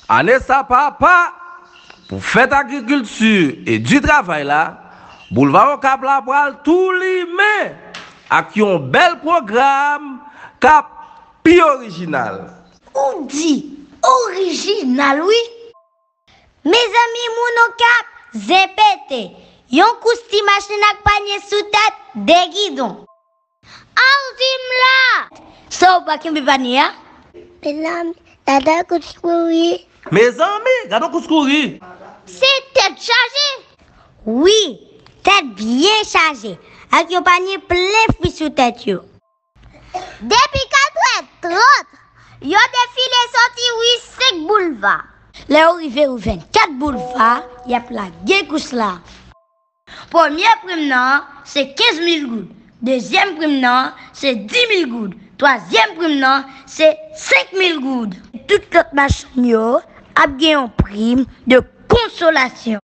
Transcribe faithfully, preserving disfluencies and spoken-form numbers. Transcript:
Ane sa papa, pou fèt agrikilti e di travay la, Boulva Okap la pral tou limen ak yon bèl pwogram k ap pi orijinal. Ou di orijinal wi. Mezanmi moun Okap, zen pete, yon kous ti machin ak panye sou tèt, de gidon. Al di m la! Sa w pa kenbe panye a? Mezanmi, gade kous kouri. Mezanmi, gade kous kouri. Se tèt chaje? Wi, tèt byen chaje, ak yon panye plen fwi sou tèt yo. Depi katrè trant, yo defile soti ri senk Boulva. Lè yo rive ri vennkat Boulva, y ap lage kous la. Premye prim nan, se kenz mil goud. Dezyèm prim nan, se di mil goud. Twazyèm prim nan, se senk mil goud. Tout lòt machann yo ap gen yon prim de konsolasyon.